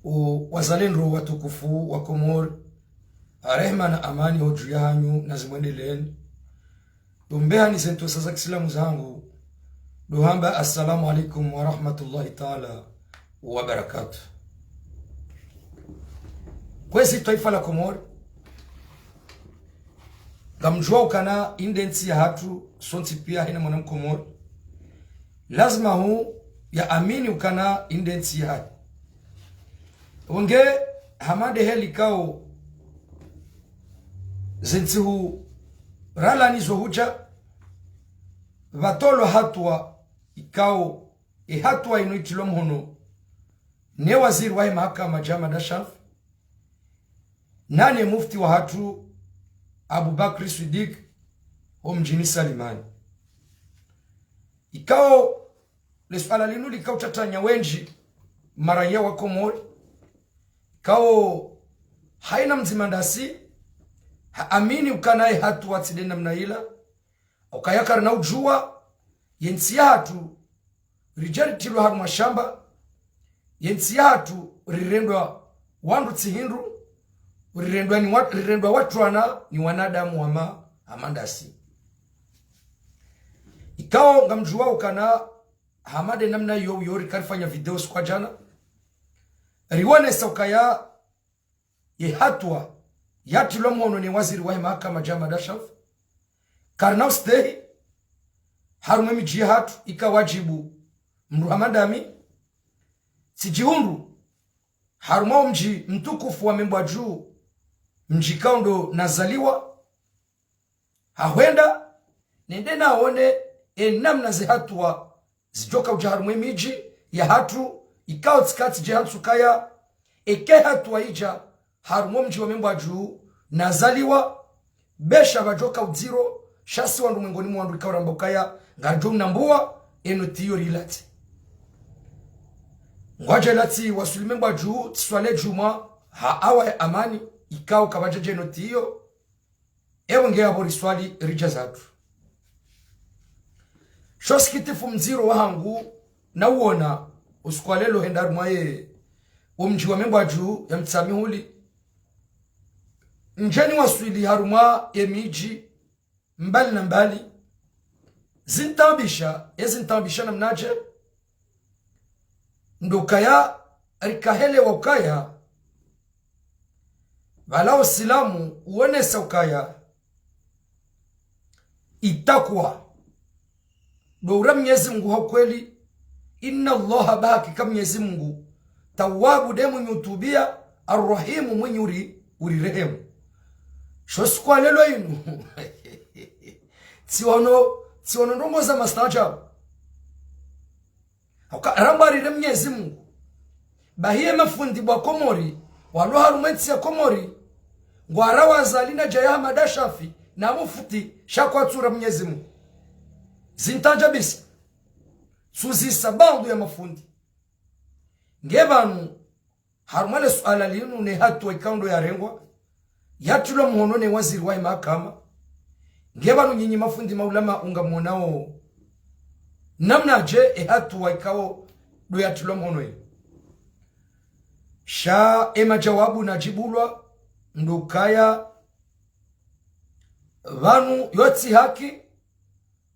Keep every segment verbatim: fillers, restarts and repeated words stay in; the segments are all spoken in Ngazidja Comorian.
O wazalendo watukufu wa Komori, rehema na amani ho dju yahanyu nazimwendeleeni. Ndo mbehani ze ntsontsa za kisilamu zahangu, ndo hamba assalamu alaikum wa rahmatullahi taala wa barakatuh. Kwezi twaifa la Komori, ngamdjuwa ukana inde ntsi yahatru, sontsi pia hena mwana Mkomori lazima hu yaamini ukana inde ntsi yahe. Wonge hama nde heli ikao ze ntsihu ralani zo hudja, pvatolwa hatuwa ikao, e hatuwa inu itrilwa mhono ne waziri wahe mahakama Ahmada Shafi, nane mufti wahatru Abubakri Swidiki ho mdjini Salimani. Ikao le suala linu lika utsatanya wendji maraya wa Komori, ikao haina mdzima ndasi haamini ukana ye hatuwa tsi nde namna ila, ukaya karina udjuwa ye ntsi yahatru ridja ritrilwa harumwa shamba, ye ntsi yahatru rirendwa wandru tsi hindru, rirendwa ni wa-, rirendwa watrwana ni wanadamu wama hama ndasi. Ikao ngamdjuwa ukana hama nde namna iyo, iyo rika rifanya video siku ya djana, riwonesa ukaya ye hatuwa yatrilwa mhono ne waziri wahe mahakama Ahmada Shafi, karina ustehi harumwa emidji yahatru, ika wadjibu mndru hama ndami tsidjihundru harumwa omdji mtukufu wa Membwadjuu, mdji ikao ndo nazaliwa, hahwenda nende naone enamna ze hatuwa zidjoka udja harumwa emidji yahatru, ikao tsika tsidje hantsu ukaya eka ye hatuwa idja harumwa omdji wa Membwadjuu nazaliwa, be sha pvadjoka udziro, sha si wandru mwengoni mwa wandru ikao ramba ukaya ngaridjo mnambuwa enoti iyo rilatse. Ngwadja latsi waswili Membwadjuu, tsiswali djumwa ha awa ya amani, ikao kapvadjadja enoti iyo. Ewe nge apvo riswali ridja zatru. Sho sikitifu mdziro wahangu nauona usiku wa lelo henda harumwa ye omdji wa Membwadjuu ya Mtsamihuli. Ndjeni waswili harumwa ye midji mbali na mbali. Zintaabisha, ezintaabisha namnadje? Ndo ukaya rika helewa ukaya pvala usilamu uonesa ukaya itakwa ndo ura Mnyezi Mungu ha ukweli. Inna Allaha, ba hakika Mnyezi Mungu, tawwabu, nde mwinyi utubia, arrahimu, mwinyi uri, urirehemu. Sho siku wa lelo inu, tsiono, tsiono ndrongo za mastaajabu. Hauka ramba rire Mnyezi Mungu. Bahi ye mafundi bwa Komori, walo harumwa entsi ya Komori, ngwara wazali na djaya Ahmada Shafi na mufti, sha kwatsu ra Mnyezi Mungu. Zintaajabisa. Tsuzisa baadhwi ya mafundi. Nge pvanu, harumwa le suala linu ne hatuwa ikao ndo yarengwa, yatrilwa mhono ne waziri wahe mahakama. Nge pvanu nyinyi mafundi, maulama, ngamwonao namnadje e hatuwa ikao ndo yatrilwa mhono ye? Sha e majawabu nadjibulwa ndo ukaya pvanu yotsi haki,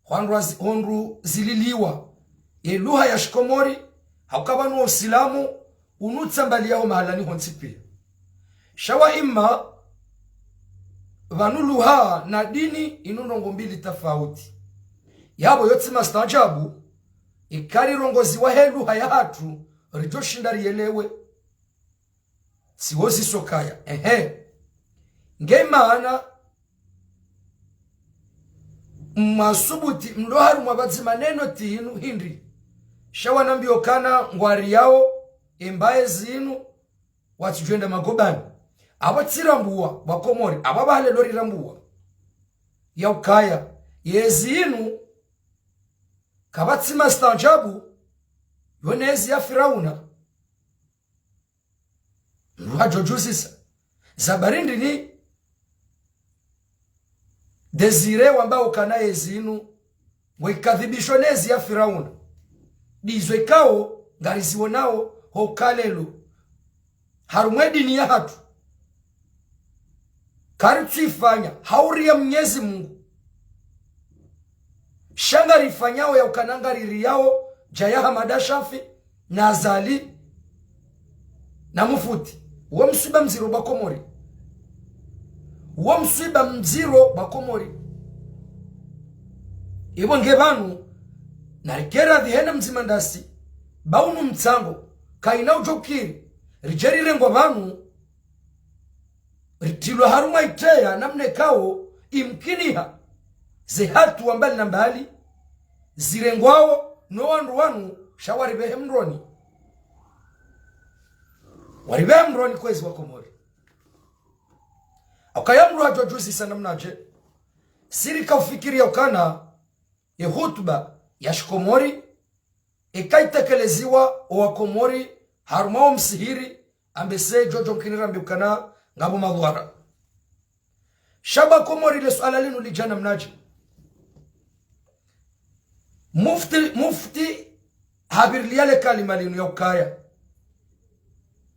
hwandru zi-, hondru zililiwa ye lugha ya shikomori, hauka pvanu wo usilamu unu utsambaliyaho mahalani hontsi pia. Sha wa imma pvanu lugha na dini inu ndrongo mbili tafauti. Yapvo yotsi mastaajabu, ika rirongoziwa he lugha yahatru ridjoshinda riyelewe. Tsiwo zisokaya. Ehe. Nge maana mwasubuti mlo harumwa pvadzima neno tinu hindri? Sha wanambia ukana ngwariyawo embaye zinu watsidjwenda magobani. Apvo tsirambuwa, bwa Komori, apvo apvaha lelo rirambuwa ya ukaya yezi inu kapvatsi mastaajabu yo nezi ya Firauna. Mdru hadjodjuzisa. Za barindi ni Désiré wamba ukana yezi inu ngwe ikadhibisho nezi ya Firauna. Ndizo ikao ngariziwonao ho kalelo. harumwa ye dini yahatru, karitsuifanya ha uriya Mnyezi Mungu. Sha ngarifanyao ya ukana ngaririyao dja ya Hamada Shafi na Azali na Mufti. Wo mswiba mdziro bo wa Komori. Wo mswiba mdziro bo wa Komori. Ibo nge pvanu, narike radhi hena mdzima ndasi, ba unu mtsango, kayina udjo kiri, ridje rirengwa pvanu, ritrilwa harumwa itreya namna ikao imkiniha, ze hatuwa mbali na mbali zirengwao no wandru wanu, sha waripvehe mroni. Waripvehe mroni kwezi wa Komori. Ukaya mdru hadjodjuzisa namnadje, si rika ufikiri ya ukana ye hutuba ya shikomori, ika itekeleziwa o wa Komori harumwa wo msihiri, ambese djodjo mkini rambi ukana ngapvo madhwara. Sha bo wa Komori, le suala linu lidja namnadje? Mufti, mufti hapvirilia le kalima linu ya ukaya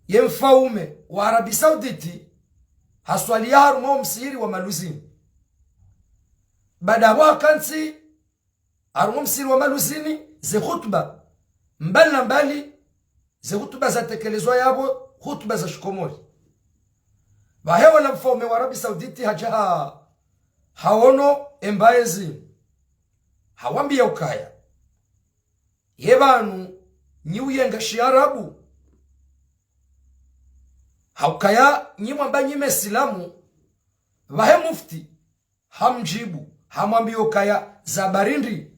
ye mfaume wa Arabie Saoudite haswaliya harumwa wo msihiri wa Maluzini. Baada apvo hakantsi harumwa wo msihiri wa Maluzini, ze hutuba mbali na mbali, ze hutuba zatekelezwa yapvo, hutuba za shikomori. Pvahe wola mfaume wa Arabie Saoudite hadja ha, haono embaye zinu, hawambiya ukaya, ye pvanu nyi uyenga shiarabu? Ha ukaya nyi mwamba nyi mesilamu? Pvahe mufti hamdjibu, hamwambiya ukaya, za habari ndri?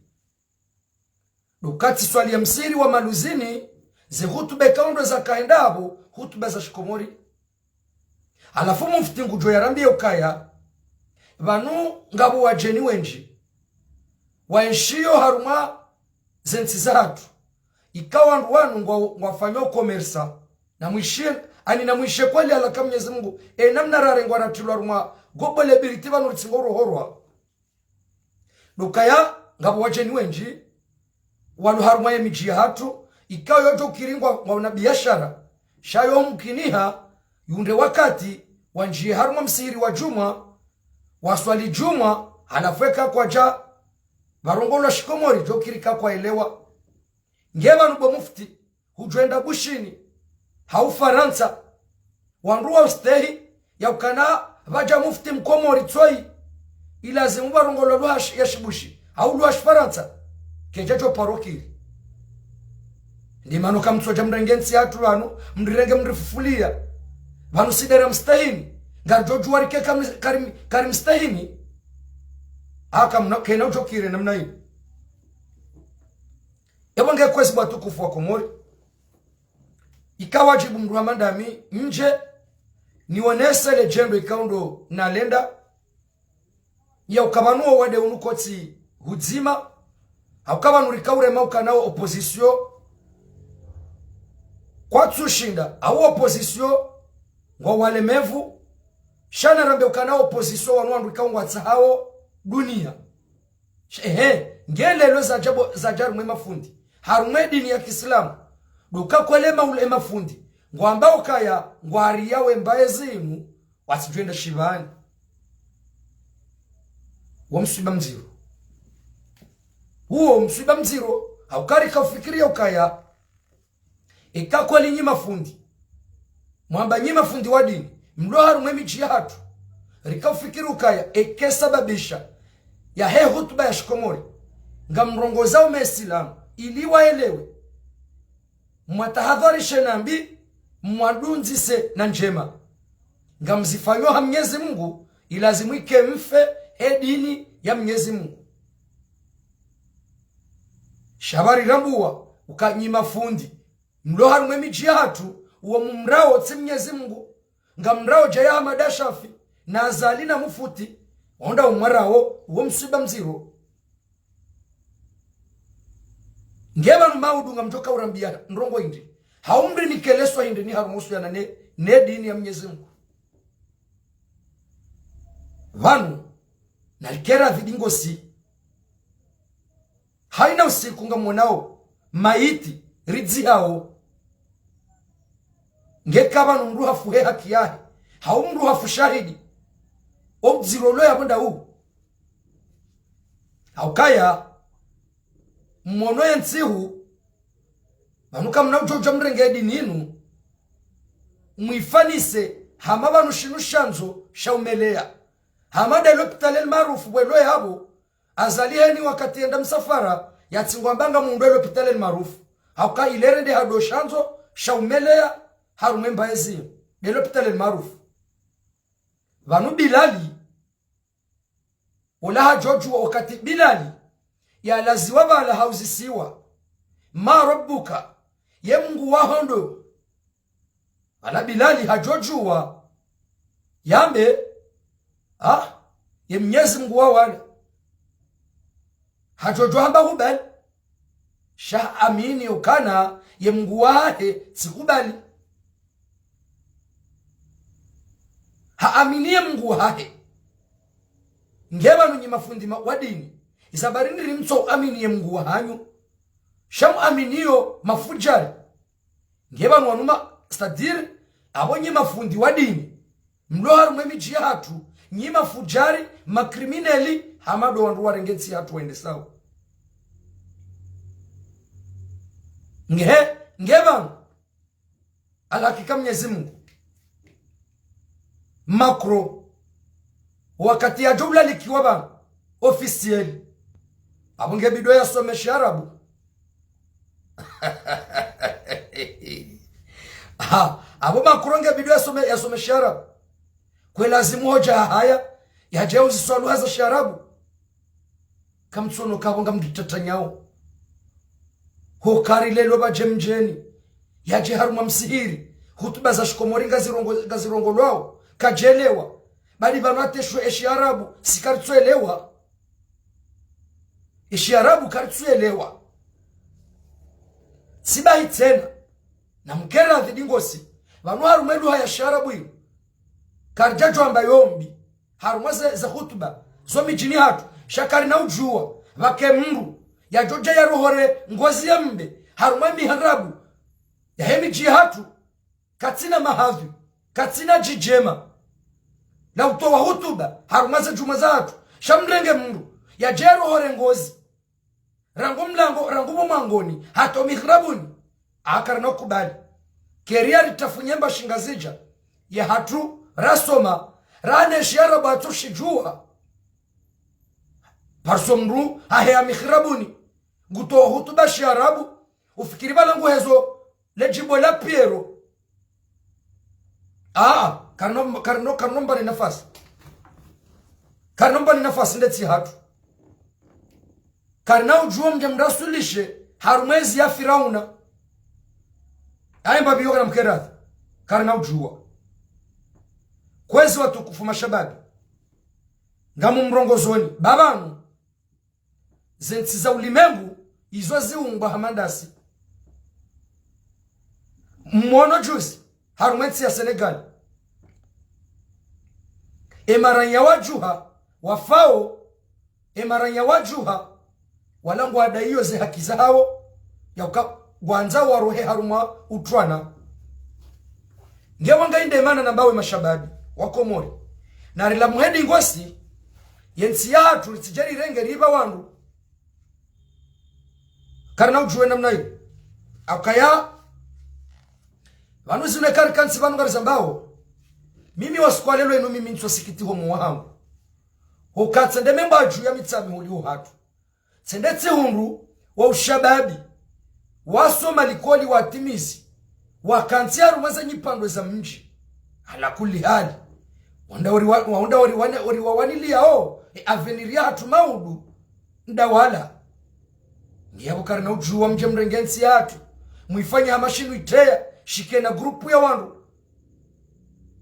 Ndo uka tsiswaliya msihiri wa Maluzini, ze hutuba ikao ndo zaka henda apvo, hutuba za shikomori. Halafu mufti ngudjo yarambiya ukaya, pvanu ngapvo wadjeni wendji waenshiyo harumwa ze ntsi zahatru, ikao wandru wanu ngwa, ngwafanyao commerce. Namwishiye, ani namwishiye kweli halaka Mnyezi Mungu, e namna rarengwa ratrilwa harumwa gobo le biriti pvanu ritsingo urohorwa. Ndo ukaya ngapvo wadjeni wendji walo harumwa ye midji yahatru, ikao yodjo kiri ngwa, ngwauna biashara, sha yo mkiniha yunde wakati wandjiye harumwa msihiri wa djumwa, waswali djumwa, halafu eka kwadja pvarongolwa shikomori, djo kiri kakwaelewa. Nge pvanu bo mufti, hudjwenda Bushini, hau Farantsa, wandru wa ustehi ya ukana pvadja mufti mkomori tsoyi, ilazimu pvarongolwa lugha shi, ya shibushi, hau lugha shifarantsa, kedja djo paro kiri. Ndi mana kamtsodja mrenge ntsi yahatru pvanu, mrirenge mrifufuliya. Pvanu si ndera mstehini, ngaridjo djuwa rike kari, kari, kari mstehini. Aka mna, kena udjo kiri namna hini. Ebo nge kwezi bo watukufu wa Komori, ika wadjibu mdru hama ndami ndje niwonese le djendo ikao ndo nalenda, ya uka pvanu wo wade unu kotsi hudzima, ha uka pvanu rika urema ukana wo opposition kwatsu shinda, hau opposition ngwa walemevu, sha narambe ukana opposition wanu wandru ikao ngwatsahao dunia. Sh-, ehe, nge lelo zadja bo, zadja harumwa ye mafundi, harumwa ye dini ya kiislamu, ndo uka kweli maule mafundi ngwamba ukaya ngwariya we mbaye zinu, watsidjwenda shipvani. Wo mswiba mdziro. Uwo mswiba mdziro, ha uka rika ufikiri ya ukaya, eka kweli nyi mafundi, mwamba nyi mafundi wa dini, mlo harumwa ye midji yahatru, rika ufikiri ukaya, eka sababisha yahe hutuba ya shikomori, ngamrongozao mesilamu, ili waelewe, mwatahadharishe na mbi, mwadundzise na ndjema. Ngamzifanyao ha Mnyezi Mungu, ilazimu ike mfe he dini ya Mnyezi Mungu. Sha pvwa rirambuwa uka nyi mafundi, mlo harumwa ye midji yahatru, uwo mumrao tsi Mnyezi Mungu, ngamrao dja ya Hamada Shafi, na Azali na Mufti, wandru umwarao, uwo mswiba mdziro. Nge pvanu maudu ngamdjoka urambiya ndrongo hindri, hau mri nikeleswa hindri ni harumwa uhusiana ne, ne dini ya Mnyezi Mungu. Pvanu, narike radhi ndingosi. Hayina usiku ngamwonao maiti ridzihao. Nge kapvanu mndru hafu he haki yahe, hau mndru hafu shahidi, o mdziro ulo yapvo nda u. Haukaya, mwono ye ntsihu, pvanu kamna udjo udja mrenge dini inu, mwifanise hama pvanu shinu shandzo sha umeleya. Hama nde l'hôpital El Maarouf pvwelo yapvo, Azali heni wakati yenda msafara, yatsingwamba ngamhundro l'hôpital El Maarouf. Hauka ile rende hado shandzo sha umeleya harumwa emba ezi, nde l'hôpital El Maarouf. Pvanu Bilali, ola hadjodjuwa wakati Bilali yalaziwa pvala hauzisiwa: "Ma rabbuka?" Ye Mngu waho ndo? Pvala Bilali hadjodjuwa yambe: "Ah, ye Mnyezi Mngu wa wala." Hadjodjuwa hamba kubali. Sha haamini ukana ye Mngu wahahe tsi kubali. Haamini ye Mngu wahahe. Nge pvanu nyi mafundi ma, wa dini, izo habari ndri mtso amini ye Mngu wahanyu? Sha muaminiyo mafudjari. Nge pvanu wanu ma, c'est-à-dire, apvo nyi mafundi wa dini, mlo harumwa emidji yahatru, nyi mafudjari, makrimineli, hama ndo wandru warenge ntsi yahatru wende sawa. Nge, nge pvanu, alhakika Mnyezi Mngu. Macron, wakati yadjo ulalikiwa pvanu, officiel, apvo nge bidi yasome shiarabu. Ha, apvo Macron nge bidi yasome, yasome shiarabu. Kwe lazimu hodja haya, yadje uziswa lugha za shiarabu. Kamtsono kapvo ngamditatanyawo. Ho kari lelo pvadje mdjeni, yadje harumwa msihiri, hutuba za shikomori ngazirongo, ngazirongolwawo, kadjelewa. Bali pvanu ateshwe eshiarabu, si karitsuelewa. Eshiarabu karitsuelewa. Tsi bahi tsena, na mkeradhi dingosi, pvanu harumwa elugha ya shiarabu inu, karidjadjwamba yombi, harumwa ze, ze hutuba zo midjini hatru, sha karina udjuwa pvake mndru yadjodja yarohore ngozi ya mbe harumwa mihrabu yahe midji hatru, katsina mahadhwi, katsina djidjema la utowa hutuba harumwa ze djumwa zahatru, sha mrenge mndru yadje yarohore ngozi rangu mlango, rangu pvo mwangoni, hata o mihrabuni. Aka karina ukubali. Keri yaritafunye mba Shingazidja yahatru, rasoma, rane shiarabu hatsoshidjuwa. Parce que mndru haheya mihrabuni, ngutowa hutuba shiarabu, ufikiri pvala nguhezo le djibo la Pierrot. Aa, karino, karino, karino mbani nafasi. Karino mbani nafasi nde tsi hatru. Karina udjuwa mdje mrasulishe harumwa ezi ya Firauna. Aye mbapvi yo kana mkeradhi. Karina udjuwa. Kwezi watukufu mashababi, ngamumrongozoni, pvapvanu, ze ntsi za ulimengu izo ziungwa hama ndasi. Mwono juzi, harumwa entsi ya Senegal, emaranya wadjuha wafao, emaranya wadjuha wala ngwadaiyo ze haki zahawo, yauka ngwandzao warohe harumwa utrwana. Nge wanga inde mana nambawe mashababi wa Komori, narilamuhe dingosi, ye ntsi yahatru ritsidje rirenge ripva wandru. Karina udjuwa namna iyo. Akaya, pvanu zinu eka rikantsi pvanu ngarizambao, mimi wa siku wa lelo inu mimi ntso sikitiho moyo wahangu. Hoka tsende memba dju ya Mitsamihuli ho hatru, tsende tsihundru wa ushababi, wasoma likoli, watimizi, wakantsi harumwa ze nyipandwe za mdji. Ala kulli hali, wanda ori wa, wanda ori wane, ori wawaniliyao e avenir yahatru maudu, nda wala. Nge yapvo karina udjuwa mdje mrenge ntsi yahatru, mwifanye hama shinu iteya, shikena grupu ya wandru.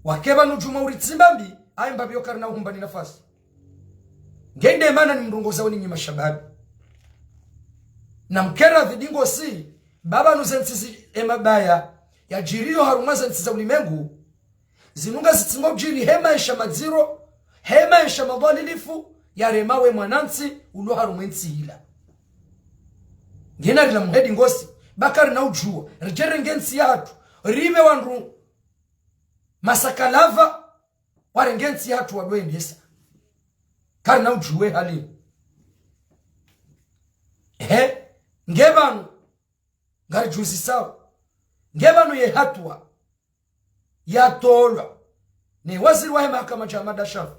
Wake pvanu djuma uritsimba mbi, aye mbapvi yo karina uhumbani nafasi. Nge inde mana nimrongozao ninyi mashababi, na mkeradhi dingosi, pvapvanu ze ntsi zi, emabaya yadjiriyo harumwa ze ntsi za ulimengu, zinu ngazitsingo udjiri he maesha madziro, he maesha madhwalilifu, yarema we mwanantsi ulo harumwa entsi ila. Nge narilamuhe dingosi, ba karina udjuwa ridje renge ntsi yahatru, ripve wandru Masakalava, warenge ntsi yahatru wadwendesa. Karina udjuwe hali. Ehe, nge pvanu, ngaridjuzisao. Nge pvanu ye hatuwa yatolwa ne waziri wahe mahakama Djamada Shafi.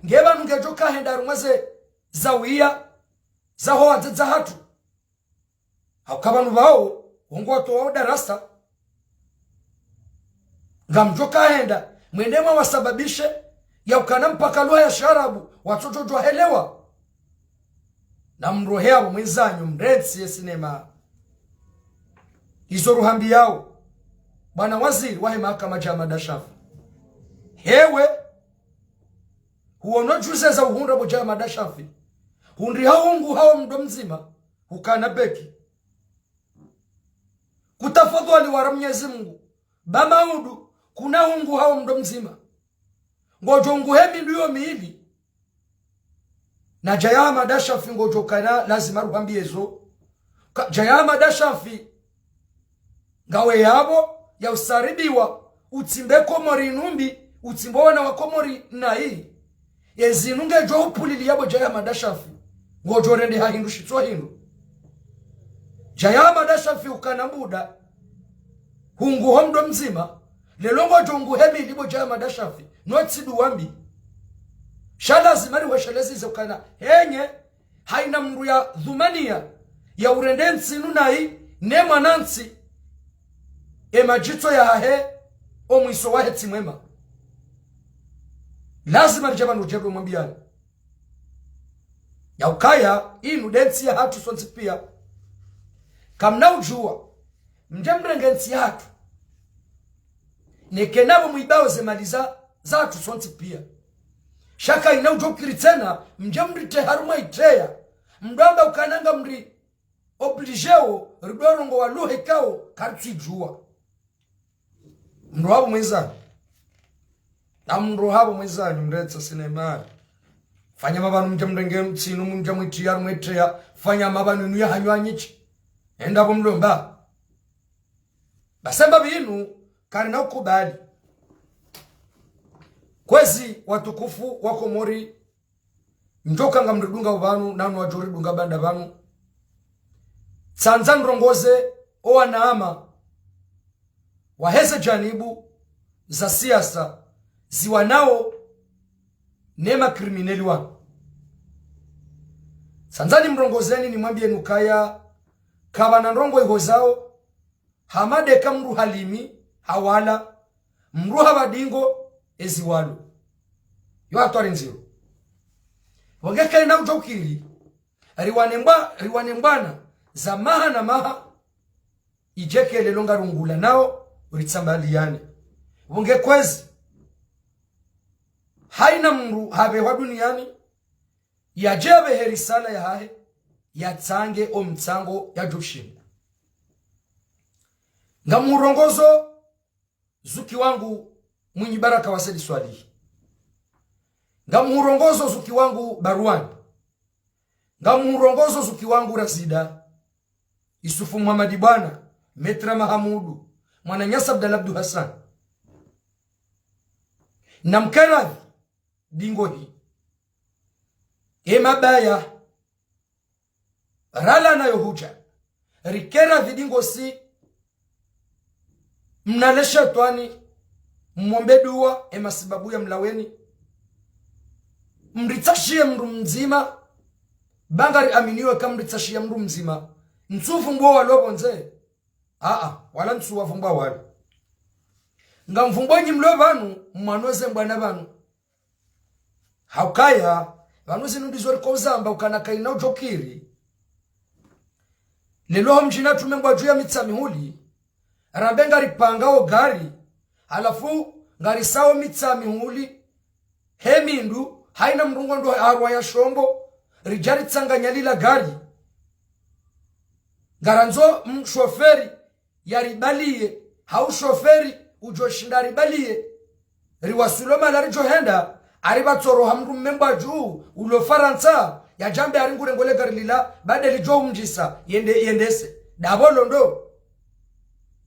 Nge pvanu ngedjo kahenda harumwa ze zawiya zaho wadzadze wahatru. Hauka pvanu pvao, wo ngwatowao darasa. Ngamdjo kahenda, mwende mwawasababishe, ya ukana mpaka lugha ya shiarabu, watsodjodjwa helewa. Namrohe apvo mwenzanyu, mrentsi ye sinema. Izo ruhambiyao, bwana waziri wahe mahakama Djamada Shafi. Hewe, huono djuzi za uhundra bo Djamada Shafi. Hundri ha hungu hawo mdo mdzima, hukana beki. Kutafadhwali wara Mnyezi Mungu, ba maudu, kuna hungu hawo mdo mdzima. Ngodjo hungu he mindru yo mili. Na Djamada Shafi ngodjo kana lazima ruhambiye zo. Ka, Djamada Shafi, ngawe yapvo ya usaribiwa, utsimbe Komori numbi, utsimbe wana wa Komori nayi. Ye zinu ngedjo upulili yapvo Djamada Shafi. Ngodjo rendeha hindru shitso hindru. Djamada Shafi ukana mbuda. Hungu ho mdo mdzima. Lelo ngodjo hungu he mili bo Djamada Shafi. No tsi duwa mbi. Sha lazima riweshelezi ze ukana. Henye, haina mndru ya dhumaniya, ya urende ntsi inu nayi, ne mwanantsi, e madjitso yahahe, o mwiso wahe tsi mwema. Lazima ridje pvanu ridje ndo mwambiyani. Ya ukaya, inu nde ntsi yahatru sontsi piya. Kamna udjuwa, mdje mrenge ntsi yahatru. Neke napvo mwibao ze mali za, zahatru sontsi piya. Sha kayina udjo kiri tsena, mdje mrite harumwa itreya. Mdo amba ukana ngamri obligéo, rido rongowa lugha ikao, karitsi djuwa. Mrohe apvo mwenzanyu. Na mrohe apvo mwenzanyu, mrentsi ye sinema. Fanya mapvanu mdje mrenge ntsi inu, mdje mwitiya harumwa itreya. Fanya mapvanu inu yahanyu anyishi. Enda pvo mlomba. Ba sababu inu, karina ukubali. Kwezi watukufu wa Komori, ndjoka ngamridunga pvanu, nanu wadjo ridunga baanda pvanu. Tsandza nrongoze, o wanama, waheze janibu, za siasa, ziwanao, ne makrimineli wanu. Tsandza nimrongozeni nimwambiyeni ukaya, kapvana ndrongo ihozao, hama ndeka mndru halimi, hawala, mndru hapva dingo, ezi walo. Yo hatwari ndziro. Pvo nge kayina udjo kiri, riwane mbwa-, riwane mbwana, za maha na maha, idje ke lelo ngarungulanao, ritsambaliyane. Pvo nge kwezi, haina mndru hapvehwa duniyani, yadje yapvehe risala yahahe, yatsange o mtsango yadjo ushinda. Ngamhurongozo zuki wangu Mwinyi Baraka wa Said Swalihi. Ngamhurongozo zuki wangu Barwani. Ngamhurongozo zuki wangu Razida. Isufu Muhamadi Bwana, Metra Mahamudu, mwananyasi Abdallah Abdu Hassan. Namkeradhi, dingo hi. E mabaya, rala nayo hudja. Rikeradhi dingo si, mnale shetwani, mwombe duwa, e masibabu ya mlaweni. Mritsashiye mndru mdzima, ba ngari aminiwo ka mritsashiya mndru mdzima. Ntsu vumbwa walo pvondze. Aa, wala ntsu wavumbwa walo. Ngamvumbwa nyi mlo pvanu, mwanoze mbwana pvanu. Haukaya, pvanu zinu ndizo riko uzamba ukana kayina udjo kiri. Lelo ho mdjini hatru me Mbwadjuu ya Mitsamihuli, rambe ngaripangao gari, halafu ngarisao Mitsamihuli, he mindru, haina mndru ngwendo harumwa ya shombo, ridja ritsanganya lila gari. Ngarandzo mshoferi, yaribaliye, hau shoferi, udjo shinda yaribaliye. Riwaswili mahala ridjo henda, aripvatsoroha mndru mme Mbwadjuu, ulo Farantsa, yadje ambe ari ngurengole gari lila, ba nde lidjo umdjisa, yende, yendese. Ndapvo londo.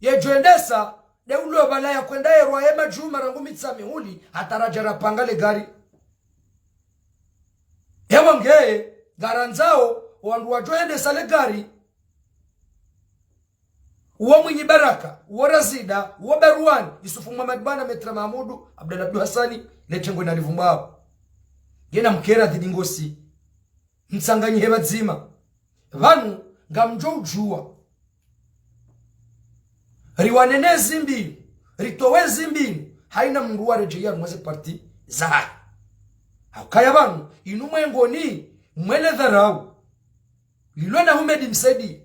Yedjo endesa, de ulo pvala ya kwenda yerwa ye madjuma rangu Mitsamihuli, hata radja rapanga le gari. Ewa nge, ngarandzao, wandru wadjo endesa le gari. Uwo Mwinyi Baraka, uwo Razida, uwo Baruani, Yusufu Muhammad Bwana, Maître Mahamudu, Abdallah Abdou Hassani, le tengwe na livumbawo. Ngena mkera dhidi ngosi. Mtsanganyihe pvadzima. Pvanu ngamdjo udjuwa. Riwanene zimbi, ritowe zimbi, haina mndru waredjeya harumwa ze parti zahahe. Haukaya pvanu, inu mwengoni, mwe le dharau lilo na Humedi Msedi,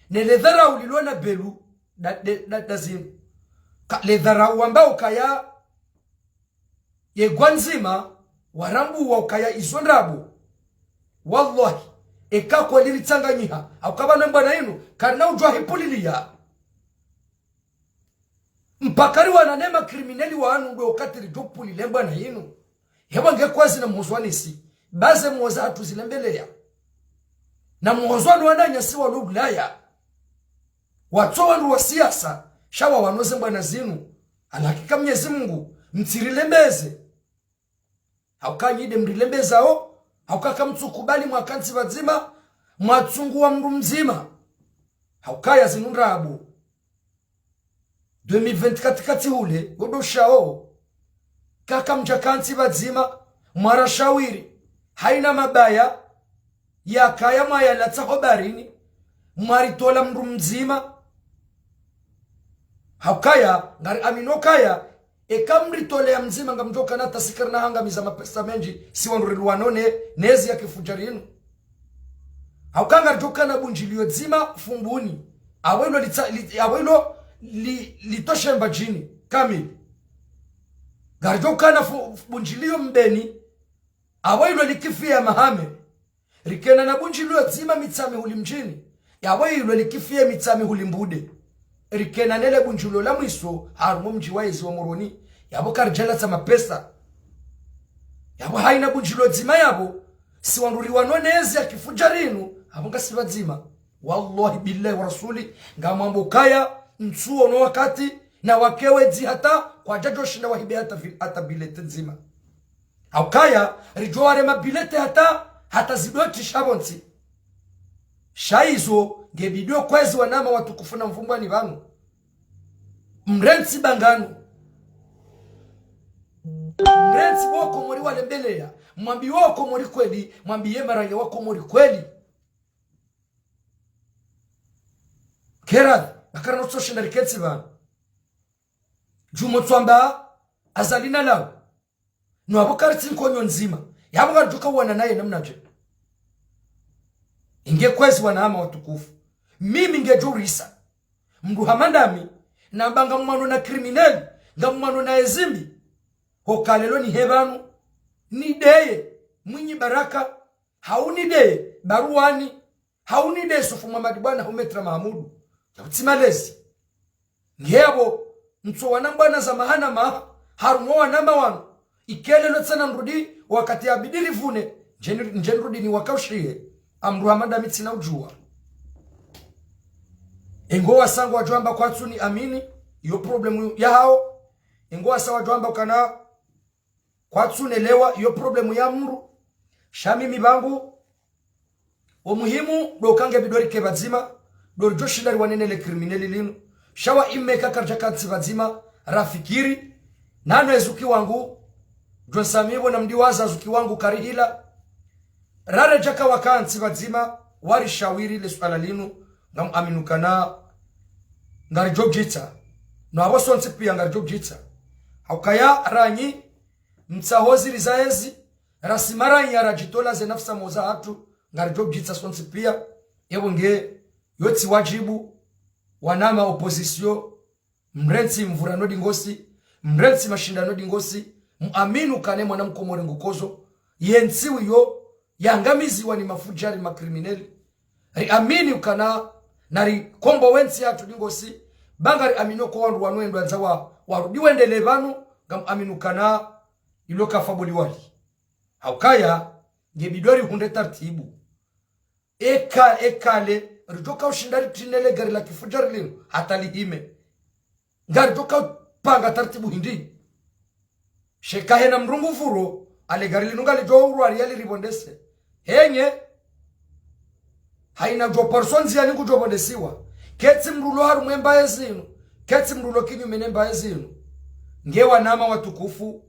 ne le dharau lilo na Belu, da, de, da, da zinu. Ka, le dharau wamba ukaya, ye gwa ndzima, warambuwa ukaya izo ndrabo. Wallahi, eka kweli ritsanganyiha, hauka pvanu mbwana inu, karina udjuwa hipuliliya. Mpaka riwanane makrimineli wanu ndo wakati ridjo pulile mbwana inu. Hepvo nge kwezi na muhozwa nisi, baze muhoza hatru zilembeleya. Na muhozwa ni wananyasi walo Ulaya. Watso wandru wa siasa, sha wawanoze mbwana zinu. Alhakika Mnyezi Mungu, mtsirilembeze. Hauka nyi de mrilembezao, hauka kamtsukubali mwakantsi pvadzima, mwatsunguwa mndru mdzima. Haukaya zinu ndrabo. Deux mille vingt-quatre kati hule, godo shao. Kaka mdja kantsi pvadzima, mwara shawiri. Haina mabaya, yakaya mwayalatsa ho barini, mwaritola mndru mdzima. Haukaya, ngari amino kaya, eka mritole ya mdzima ngamdjo kana tasikari na hangamiza mapesa mendji, si wandru riluwanone, nezi ya kifudjari inu. Hauka ngaridjo kana bundjiliyo dzima Fumbuni. Awe ilo litsa, li, awe ilo li, litoshe Mbadjini, kamili. Ngaridjo kana fu, bundjiliyo Mbeni. Awe ilo likifiya Mahame. Rikena na bundjiliyo dzima Mitsamihuli mdjini. Awe ilo likifiya Mitsamihuli Mbude. Rikena nele bundjiliyo la mwiso harumwa mdji wa yezi wa Moroni. Yapvo karidjalatsa mapesa. Yapvo haina bundjiliyo dzima yapvo. Si wandru riwanone ezi ya kifudjari inu. Apvo ngasi pvadzima. Wallahi billahi wa rasuli. Ngamwambo kaya, ntsuwo no wakati, na wakewe dzi hata, kwadjadjo shinda wahibe hata vi, hata bilete ndzima. Haukaya, ridjo warema bilete hata, hata zidoti sha pvontsi. Sha izo, nge bidio kwezi wanama watukufu na Mvumbwani pvanu. Mrentsi bangano. Mrentsi wo Komori walembeleya. Mwambi wo Komori kweli, mwambi ye maranya wa Komori kweli. Kera, bakara no tso shinda riketsi pvanu. Djumo tswamba, Azali na lawo. No apvo karitsi nkonyo ndzima. Yapvo karidjo kawana naye namnadje. Inge kwezi wanama watukufu. Mimi ngedjo risa. Mndru hama ndami, namba ngamwano na krimineli, ngamwano na ezimbi. Hoka lelo nihe pvanu. Nideye, Mwinyi Baraka. Hau nideye, Baruani. Hau nideye, Yusufu Muhammad Bwana, hau Maître Mahamudu. Yapvo tsi malezi. Nge yapvo, ntso wana mbwana za maha na maha, harumwa wanama wanu. Ike lelo tsena nrudi, wakati yabidi rivune, ndje ni, ndje nrudi niwakaushiye, amndru hama ndami tsina udjuwa. Engo wasa ngwadjo amba kwatsu ni amini, iyo problemu yahawo. Engo wasa wadjo amba ukana kwatsu nelewa, iyo problemu ya mndru. Sha mimi pvangu, wo muhimu, ndo uka nge bidio rike pvadzima, ndo ridjo shinda riwanene le krimineli linu. Sha wa ime ka karidja kantsi pvadzima, rafikiri. Nano ezuki wangu, djo nsamihi pvo na mdiwaza zuki wangu karihila. Raredja ka wakantsi pvadzima, warishawiri le suala linu, ngamu amini ukana, ngaridjo djitsa. No apvo sontsi pia ngaridjo djitsa. Haukaya ranyi, mtsaho ziri za ezi, rasi maranya radjitola ze nafsi mo za hatru, ngaridjo djitsa sontsi pia, yapvo nge, yo tsi wadjibu, wanama opposition, mrentsi mvurano dingosi, mrentsi mashindano dingosi, mu amini ukana ye mwana mkomori ngukodzo, ye ntsi wiyo, yangamiziwa ni mafudjari makrimineli. Ri amini ukana, na rikombowe ntsi yatru dingosi, ba ngari amini uka wandru wanu wendwa ndza wa, warudi wendele pvanu, ngamu amini ukana, ilo kafa boli wali. Haukaya, nge bidio rihundre tartibu. Eka, eka le, ridjo kaushinda ritrinele gari la kifudjari linu, hata lihime. Ngaridjo ka panga taratibu hindri? Sha eka hena mdru nguvuro, ale gari linu ngalidjo urwari yaliripvondese. Henye, haina djo parso ndziani ngudjo pvondesiwa. Ketsi mdru ulo harumwa embaye zinu, ketsi mdru ulo kinyume ne mbaye zinu. Nge wananya watukufu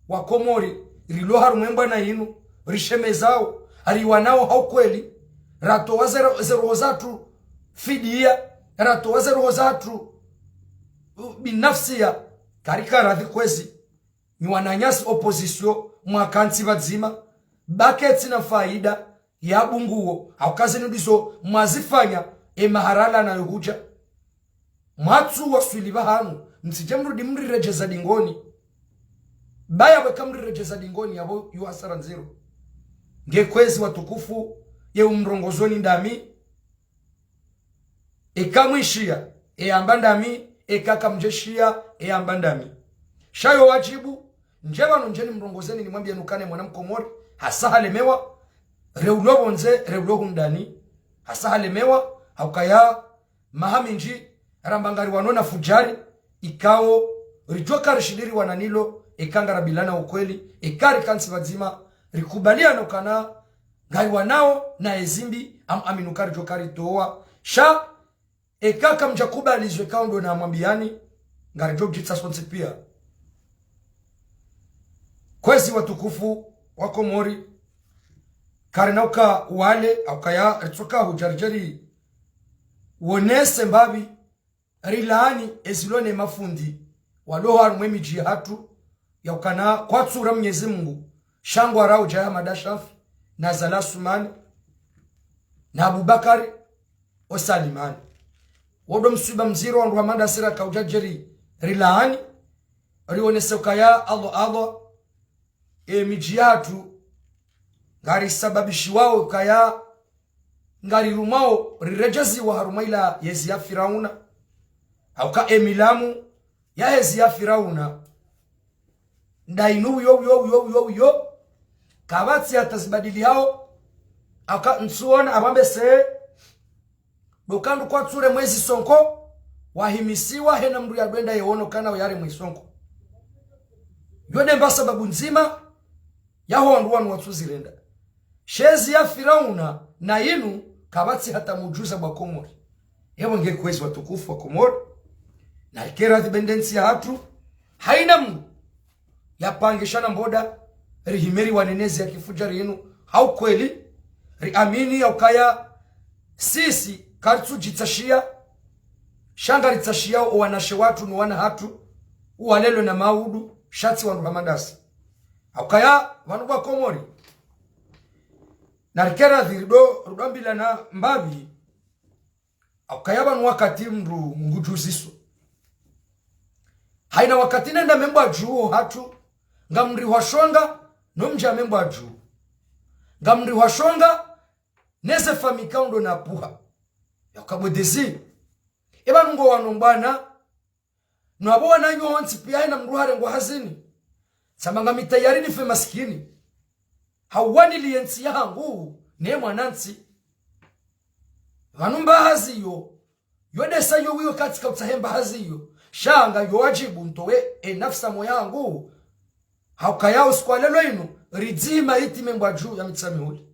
wa Komori, rilo harumwa embwana inu, rishemezao, riwanao ha ukweli, ratowa ze ro-, ze roho zatru fidiya, ratowa ze roho zatru, uh, binafsiya, karika radhi kwezi. Nyi wananyasi opposition, mwakantsi pvadzima, ba ketsi na faida ya bunguo, hauka zinu ndizo mwazifanya, emaharala nayo hudja. Mwatsu waswili pvahanu, mtsidje mrudi mriredjeza dingoni. Ba yapvo eka mriredjeza dingoni, yapvo yo hasara ndziro. Nge kwezi watukufu, ye umrongozoni ndami, eka mwishiya, e amba ndami, eka kamdjeshiya, e amba ndami. Sha yo wadjibu, ndje pvanu ndje nimrongozeni nimwambiyeni ukana mwana mkomori, hasa halemewa, reulo pvondze, reulo hundani, hasa halemewa, haukaya, maha mindji, ramba ngariwano na fujari, ikao, ridjo ka rishiliri wananilo, eka ngarabilana ukweli, eka rikantsi pvadzima, rikubaliana ukana, ngariwanao na ezimbi, am-, aminu karidjo karitowa. Sha, eka kamdja kubali zo eka ndo namwambiyani, ngaridjo djitsa sontsi piya. Kwezi watukufu wa Komori, karina uka wale, haukaya ritsoka hudja ridje ri wonese mbapvi, rilaani ezilo ne mafundi, walo harumwa emidji yahatru, ya ukana kwatsura Mnyezi Mungu, sha ngwarao dja ya Hamada Shafi, na Zala Sumani, na Abubakari, o Salimani. Wo ndo mswiba mdziro wandru Hamada Sira kaudja dje ri, rilaani, rionese ukaya Allah, Allah, emidji yahatru, ngarisababishiwao ukaya, ngarirumwao, riredjeziwa harumwa ila yezi ya Firauna. Hauka emilamu ya yezi ya Firauna. Nda inu uyo, uyo, uyo, uyo, uyo. Kapvatsi hata zibadili hao. Hauka ntsuona, apvambe se. Ndo uka ndo kwatsure mwezi sonko. Wahimisiwa hena mdru yadwenda yewono kana uyare mwezi sonko. Yo nde mba sababu ndzima. Yaho wandru wanu watsuzirenda. She ezi ya Firauna na inu kapvatsi hata mudjuza bwa Komori. Ewe nge kwezi watukufu wa Komori. Na rike radhi be nde ntsi yahatru. Haina mdru. Yapangisha na mboda. Rihime riwane nezi ya kifujari inu. Ha ukweli. Riamini ya ukaya sisi karitsudjitsashiya. Sha ngaritsashiya owanashe watru no wana hatru. Uwalelo na maudu. Sha tsi wandru hama ndasi. Haukaya, pvanu bwa Komori. Na rike radhi rido, rido ambilana mbapvi. Haukaya pvanu wakati mdru ngudjuziso. Haina wakati nenda membwa dju ohatru, ngamrihwa shonga, no mdja membwa dju. Ngamrihwa shonga, neze fami kaundo na puha. Ya uka bo Désir. Epvanu ngo wano mbwana, no apvo wananyo wontsi piya haina mdru harengwa hazini. Tsamba ngami tayari nife masikini. Hauwaniliye ntsi yahangu, ne mwanantsi. Pvanu mba hazi yo, yo ndesa yo wiyo katsika utsahe mba hazi yo. Sha nga yo wadjibu ntowe enafsi ya moyo yahangu. Haukaya usiku wa lelo inu, ridzima iti membwa dju ya Mitsamihuli.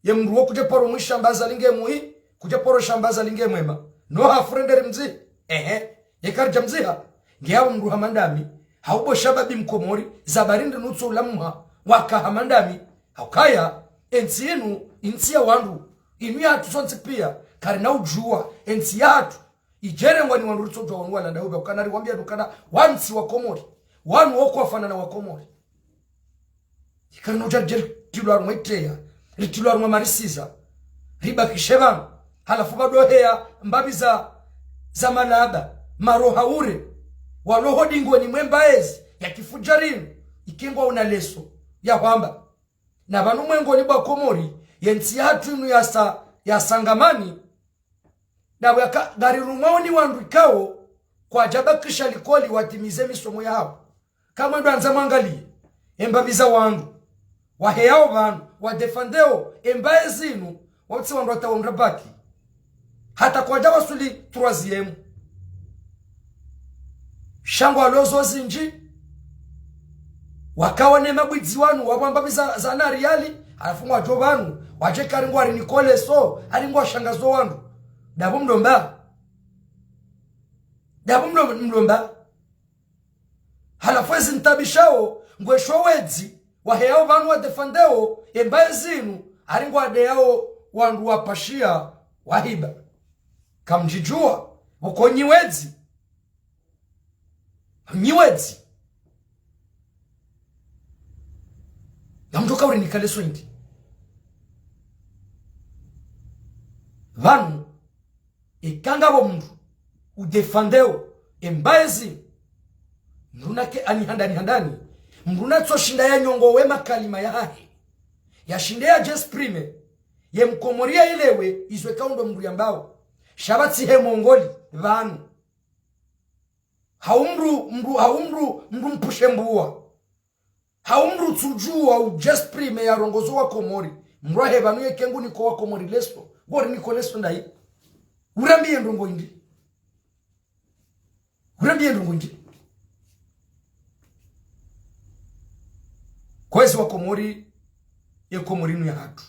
Ye mdru wo kudje paro mwisha mbaza linge mwi, kudje paro sha mbaza linge mwema. No hafurenderi mdzi. Ehe. Ye karidja mdziha. Nge yawo mdru hama ndami. Haubo shababi mkomori. Za barindi nutso ulamuha. Waka hama ndami. Haukaya. Entsi inu, intsi ya wandru. Inu yahatru sontsi piya. Karina udjuwa. Entsi yahatru. Idjerengwa ni wandru ritsodjuwa wanu wala ndauba. Ukana riwambiya nukana. Wantsi wa Komori. Wanu woko wafanana wa Komori. Ikarina udja ridje ritilwa harumwa itreya, ritilwa harumwa marisiza, ribakishe pvanu, halafu pvado heya mbapvi za, za malaba, maroha ure, walo ho dingoni mwe mba ezi, ya kifujari inu, ikengwa una leso, ya hwamba. Na pvanu mwengoni bwa Komori, ye ntsi yahatru inu yasa, yasangamani, ndapvo yaka, ngarirumwao ni wandru ikao, kwadjabakisha likoli watimize misomo yahawo. Kamwe ndo andza mwangaliye. Embapvi za wandru. Waheyao pvanu, wadefandeo, embaye zinu, wautsi wandru hata wandra baki. Hata kwadja wasuli troisième. Sha ngwalo zo zindji. Wakaone mabwidzi wanu, wapvamba pvi za, za na riali, halafu ngwadjo pvanu, wadje kari ngwari nikole so, hari ngwashangazo wandru. Ndapvo mlomba. Ndapvo mlo-, mlomba. Halafu ezi ntabishao, ngwesho wedzi, waheyao pvanu wadefandeo, embaye zinu, hari ngwadeyao wandru wapashia, wahiba. Kamdjidjuwa, pvoko nyi wedzi. Nyi wedzi. Ngamdjo kauri nikale so indi. Pvanu, eka ngapvo mndru, udefandeo, embaye zi, mndru nake ani handani handani, mndru natsoshinda yanyongowe makalima yahahe. Yashinde yadje exprime, ye mkomori yaelewe, izo eka undo mndru yambao. Sha pvatsi he mongoli, pvanu. Hau mndru, mndru, hau mndru, mndru mpushe mbuwa. Hau mndru tsudjuwa udje exprime yarongozo wakomori. Mndru ahe pvanu yeke ngu niko wakomori leso. Ngori niko leso ndayi. Urambiye ndrongo indi. Urambiye ndrongo indi. Kwezi wakomori, ye Komori inu yahatru.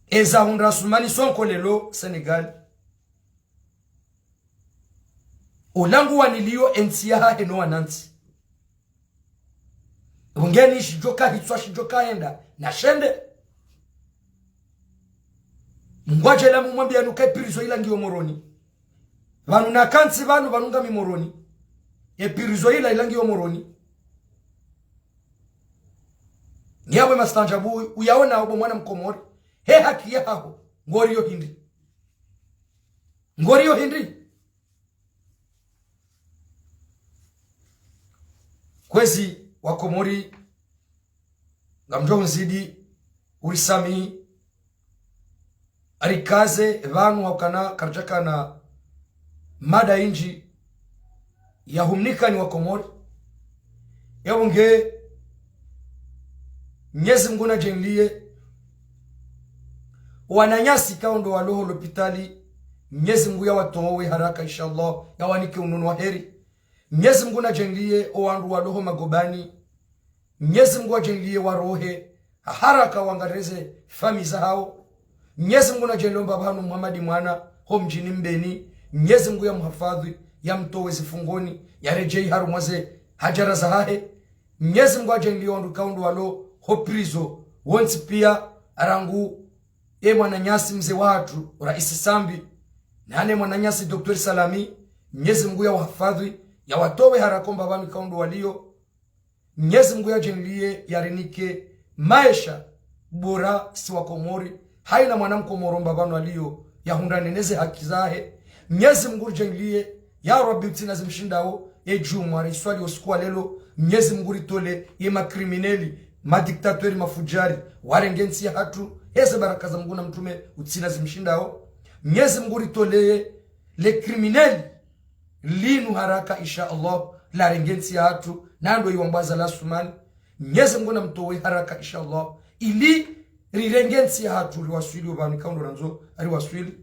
Eza hundra Asumani Sonko lelo Senegal. Ola ngu wanilio entsi yahahe no wanantsi. Pvo ngeni shidjoka hitswa shidjoka henda, nashende. Ngwadje la mumwambiya nuka e prison ila ngiyo Moroni. Pvanu nakantsi pvanu pvanu ngami Moroni. E prison ila ila ngiyo Moroni. Ngiyawe mastanjabu uyaona obo mwana mkomori. He haki yahaho. Ngoriyo hindri. Ngoriyo hindri. Kwezi wakomori, ngamdjo hunzidi, urisamihi, arikaze, pvanu haukana, karidjakana, mada indji, ya humnikani wakomori. Yapvo nge, Mnyezi Mngu nadjenliye, wananyasi kaondo walo ho lopitali, Mnyezi Mngu yawatowe haraka, inshallah, yawanike unono wa heri. Mnyezi Mngu nadjenliye, owandru walo ho magobani, Mnyezi Mngu adjenliye warohe, ha haraka wangareze fami zahao. Mnyezi Mngu nadjenliye omba pvanu Muhamadi mwana, ho mdjini Mbeni. Mnyezi Mngu yamuhafadhwi, yamtowe zifungoni, yaredjeyi harumwa ze hadjara zahahe. Mnyezi Mngu adjenliye wandru kaondo walo ho prison, wontsi piya, rangu, e mwananyasi mze wahatru, Raisi Sambi, nane mwananyasi Docteur Salami, Mnyezi Mngu yawahafadhwi, yawatowe haraka omba pvanu kaondo waliyo, Mnyezi Mngu yadjenliye yarinike maesha bora si wakomori, hayina mwana mkomori omba pvanu aliyo, yahundrane neze haki zahe. Mnyezi Mngu ridjenliye, ya Rabbi, utsina zimshindao, e djumwa riswali osiku wa lelo, Mnyezi Mngu ritole, ye makrimineli, madiktateri, mafudjari, warenge ntsi yahatru, heze baraka za Mngu na mtrume, utsina zimshindao. Mnyezi Mngu ritoleye, le krimineli, linu haraka, insha Allah, larenge ntsi yahatru, nando iwambwaza la Sumani. Mnyezi Mngu namtowe haraka, insha Allah, ili rirenge ntsi yahatru riwaswili opvanu kaondo randzo riwaswili.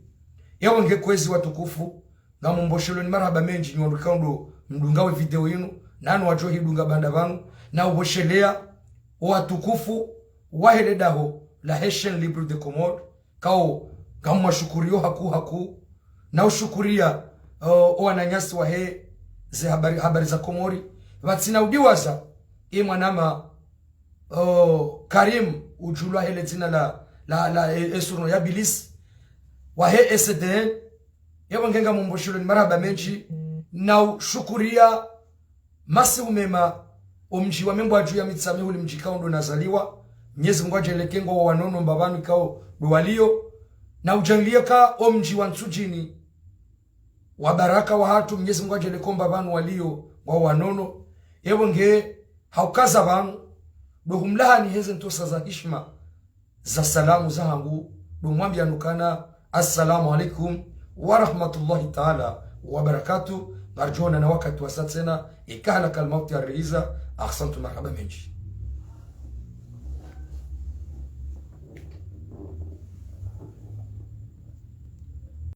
Yapvo nge kwezi watukufu, ngamumbosheloni marahaba mendji nyi wandru kaondo mdunga we video inu, nanu wadjo hidunga baanda pvanu, na ubosheleya, owatukufu, wahe le daho, la he Chaîne Libre des Comores, kao, ngamwashukuriyo haku haku, na ushukuriya, o, owananyasi wahe ze habari, habari za Komori. Pvatsina udiwaza, e mwanama, o, Karim, udjulwa he le dzina la, la, la, e, e surno ya Bilis, wahe S D N, yapvo nge ngamumbosheloni marahaba mendji, na ushukuriya masihu mema, omdji wa Membwadju ya Mitsamihuli mdji kaondo nazaliwa, Mnyezi Mngu adjenliye ke ngwao wanono omba pvanu kaondo waliyo, na udjenliye ka omdji wa Ntsudjini, wa baraka wahatru, Mnyezi Mngu adjenliye ka omba pvanu waliyo ngwao wanono. Yapvo nge haukaza pvanu, ndo humlahani heze ntrosa za hishima, za salamu zahangu, ndo mwambiya nukana, assalamu alaikum wa rahmatullahi taala wa barakatuh. Ngaridjo onana wakati wasa tsena, eka halakal mauti yariliza, ahsantu, marahaba mendji.